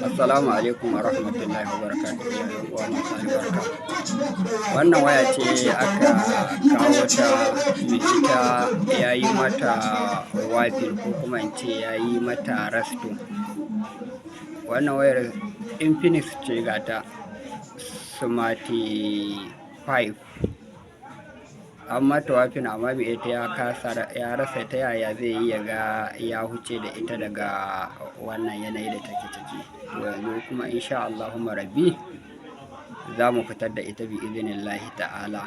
Assalamu alaikum wa rahmatullahi wa barakatuhu, ya 'yan uwa masu albarka. Wannan waya ce aka kawo ta, mai ita ya yi mata wiping, ko kuma in ce ya yi mata restore. Wannan wayar Infinix ce, gata Smart 5. An mata wiping, amma mai ita ya kasa, ya rasa ta yaya zai yi ya ga ya huce da ita daga wannan yanayi da take ciki. To, yanzu kuma insha Allahumma rabbi za mu fitar da ita bi iznillahi ta'ala.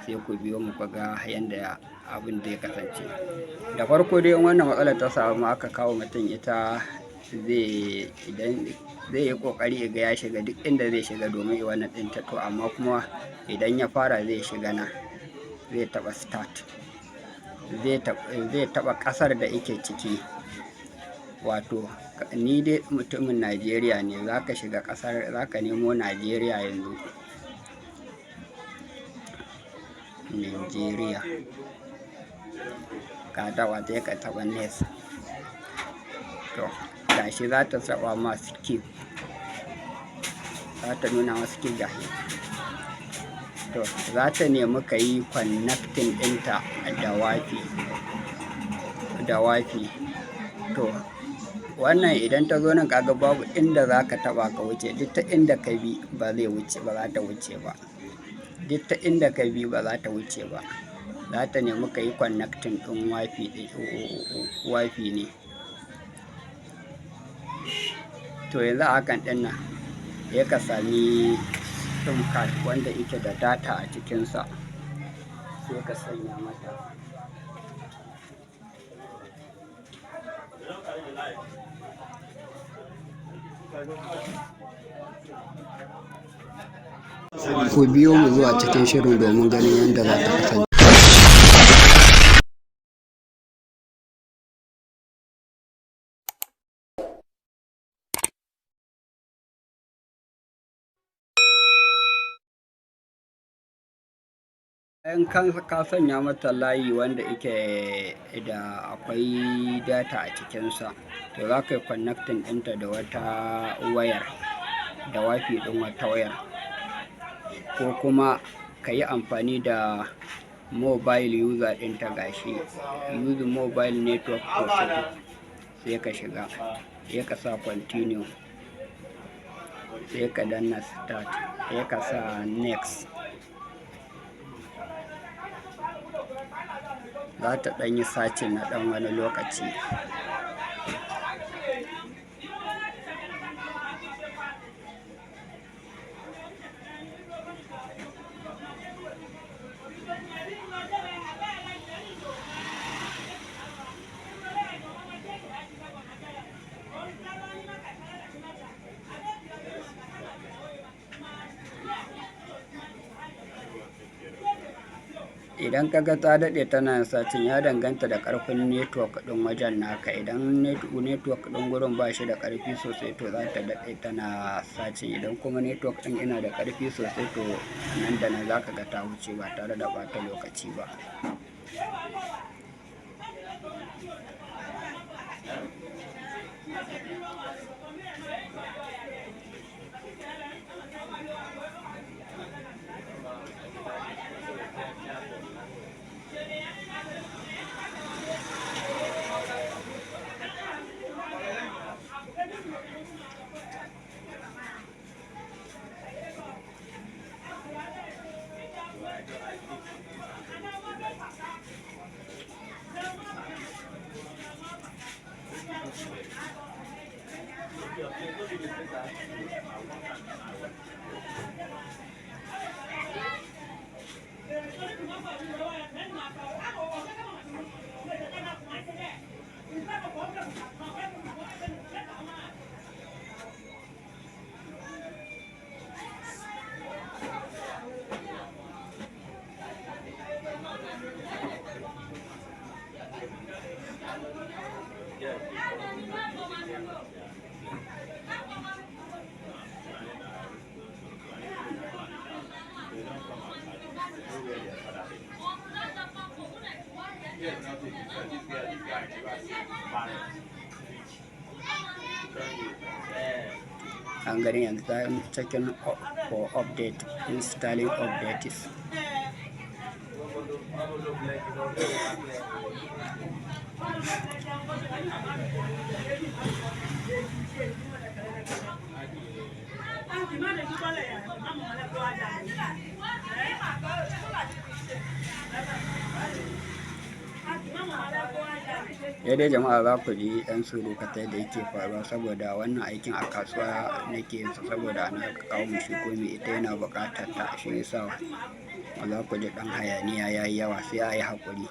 Sai ku biyo mu ku ga yanda abin zai kasance. Da farko dai, in wannan matsalar ta samu aka kawo mutum ita, zai idan zai yi ƙoƙari ya ga ya shiga duk inda zai shiga domin wannan ɗinta. To, amma kuma idan ya fara, zai shiga nan, zai taɓa start, zai taɓa ƙasar da yake ciki. Wato ni dai mutumin Najeriya ne, za ka shiga ƙasar, za ka nemo Najeriya yanzu. Najeriya. Ka taɓa, sai ka taɓa next. To, gashi za ta taɓa ma skip. Za ta nuna ma skip, gashi. To, za ta nemi ka yi connecting ɗinta da WiFi. Da WiFi. To, wannan idan ta zo nan, kaga babu inda za ka taɓa ka wuce. Duk ta inda ka bi ba zai wuce ba, za ta wuce ba. Duk ta inda ka bi ba za ta wuce ba. Za ta nemi ka yi connecting ɗin WiFi ne. To, yanzu a hakan ɗin nan, sai ka sami SIM card wanda yake da data a cikinsa, sai ka sanya mata. Ku biyo mu zuwa cikin shirin domin ganin yadda za ta kasance. Bayan ka sanya mata layi wanda yake da akwai data a cikinsa, to za ka yi connecting ɗinta da wata wayar, da WiFi ɗin wata wayar, ko kuma ka yi amfani da mobile user ɗinta. Gashi use mobile network for setting, sai ka shiga, sai ka sa continue, sai ka danna start, sai ka sa next. Za ta ɗan yi searching na ɗan wani lokaci. Idan ka ga ta daɗe tana searching, ya danganta da ƙarfin network ɗin wajen naka. Idan network ɗin gurin ba shi da ƙarfi sosai, to za ta daɗe tana searching. Idan kuma network ɗin yana da ƙarfi sosai, to nan da nan za ka ga ta wuce ba tare da ɓata lokaci ba. An gani yanzu ta checking for update, installing updates. Ya dai jama'a, za ku ji ɗan surukatai da yake faruwa saboda wannan aikin a kasuwa nake yin sa, saboda ana kawo mu shi ko mai ita yana buƙatar ta. Shi yasa za ku ji ɗan hayaniya yayi yawa, sai a yi haƙuri.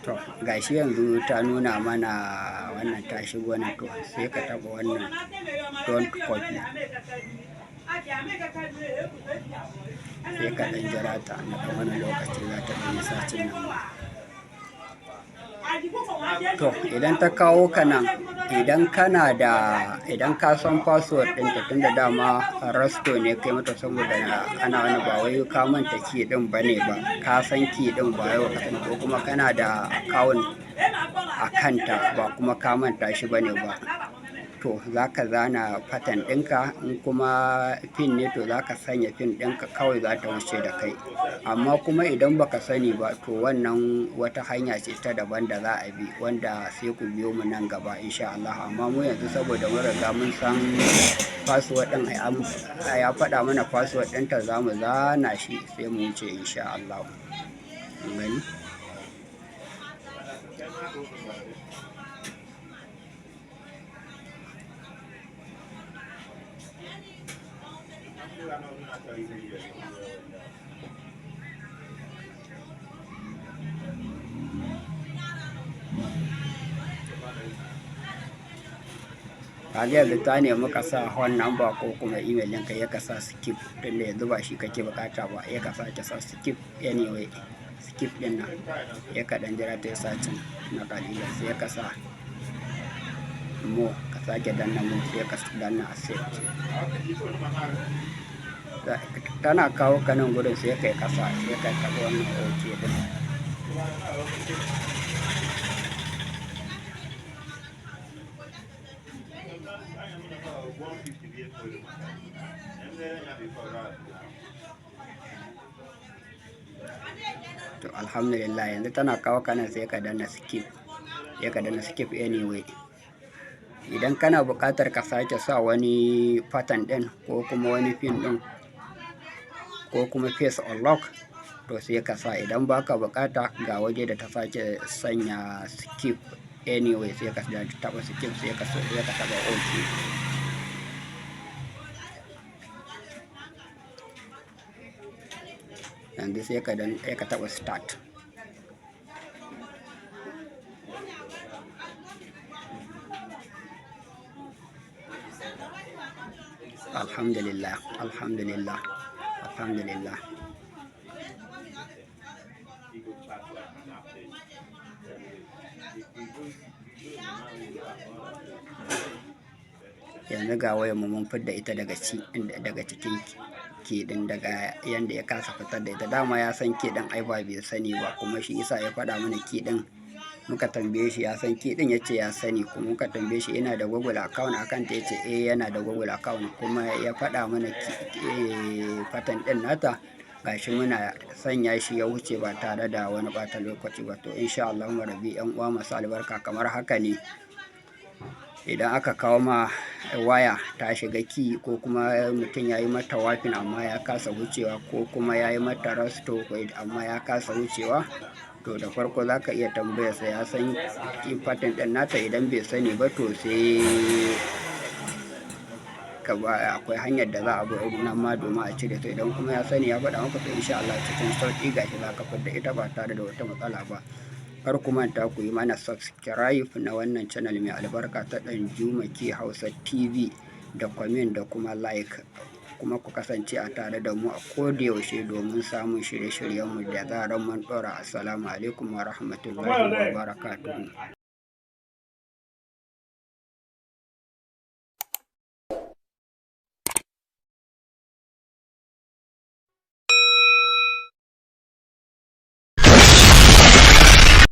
To, gashi yanzu ta nuna mana wannan, ta shigo nan. To, sai ka taɓa wannan "Don't copy". Sai ka ɗan jira ta na ɗan wani lokaci, za ta ɗan yi searching nan. To, idan ta kawo ka nan, idan ka san password ɗinta, tunda dama restore ne kai mata, saboda ana wani ba wai ka manta key ɗin ba ne ba, ka san key ɗin ba yau ka sani, ko kuma kana da account a kanta ba kuma ka manta shi ba ne ba. To, za ka zana pattern ɗinka, in kuma pin ne, to za ka sanya pin ɗinka kawai, za ta wuce da kai. Amma kuma idan baka sani ba, to wannan wata hanya ce ta daban da za a bi, wanda sai ku biyo mu nan gaba insha Allah. Amma mu yanzu saboda mun riga mun san password ɗin, ya faɗa mana password ɗinta, za mu zana shi sai mu wuce insha Allah. Kun gani? Kaga yanzu ta nemi ka sa phone number ko kuma email ɗinka, ya ka sa skip, tunda yanzu ba shi kake bukata ba. Ya ka sake sa skip anyway, skip ɗin nan. Ya ka ɗan jira ta yi searching na kalilan, sai ka sa more, ka sake danna more, sai ka danna accept. Tana kawo ka nan gurin, sai kai kasa, sai ka taɓa wannan OK ɗin. To, alhamdulillah, yanzu tana kawo ka nan, sai ka danna skip, sai ka danna skip anyway. Idan kana buƙatar ka sake sa wani pattern ɗin ko kuma wani pin ɗin ko kuma face unlock, to sai ka sa. Idan baka buƙata, ga waje da ta sake sanya skip anyway, sai ka taɓa skip, sai ka taɓa OK. Yanzu sai ka taɓa start. Alhamdulillah, alhamdulillah, alhamdulillah. Yanzu ga wayar mu mun fidda ita daga cikin key ɗin, daga yanda ya kasa fitar da ita. Dama ya san key ɗin, ai ba bai sani ba kuma. Shi isa ya faɗa mana key ɗin. Muka tambaye shi ya san key ɗin, ya ce ya sani. Kuma muka tambaye shi yana da Google account akan ta, ya ce eh, yana da Google account. Kuma ya faɗa mana pattern ɗin nata. Gashi muna sanya shi ya wuce ba tare da wani ɓata lokaci ba. To, insha Allahu rabbi, 'yan uwa masu albarka, kamar haka ne idan aka kawo ma waya ta shiga key, ko kuma mutum ya yi mata wiping amma ya kasa wucewa, ko kuma ya yi mata restore amma ya kasa wucewa. To, da farko za ka iya tambayarsa ya san pattern ɗin nata. Idan bai sani ba, to sai ka ba akwai hanyar da za a bi nan ma domin a cire ta. Idan kuma ya sani, ya faɗa maka, to insha Allah cikin sauƙi gashi za ka fidda ita ba tare da wata matsala ba. Kar ku manta ku yi mana subscribe na wannan channel mai albarka ta Ɗanjuma K Hausa TV, da comment da kuma like, kuma ku kasance a tare da mu a koda yaushe domin samun shirye-shiryenmu da zarar mun ɗora. Assalamu alaikum wa rahmatullahi wa barakatuhu.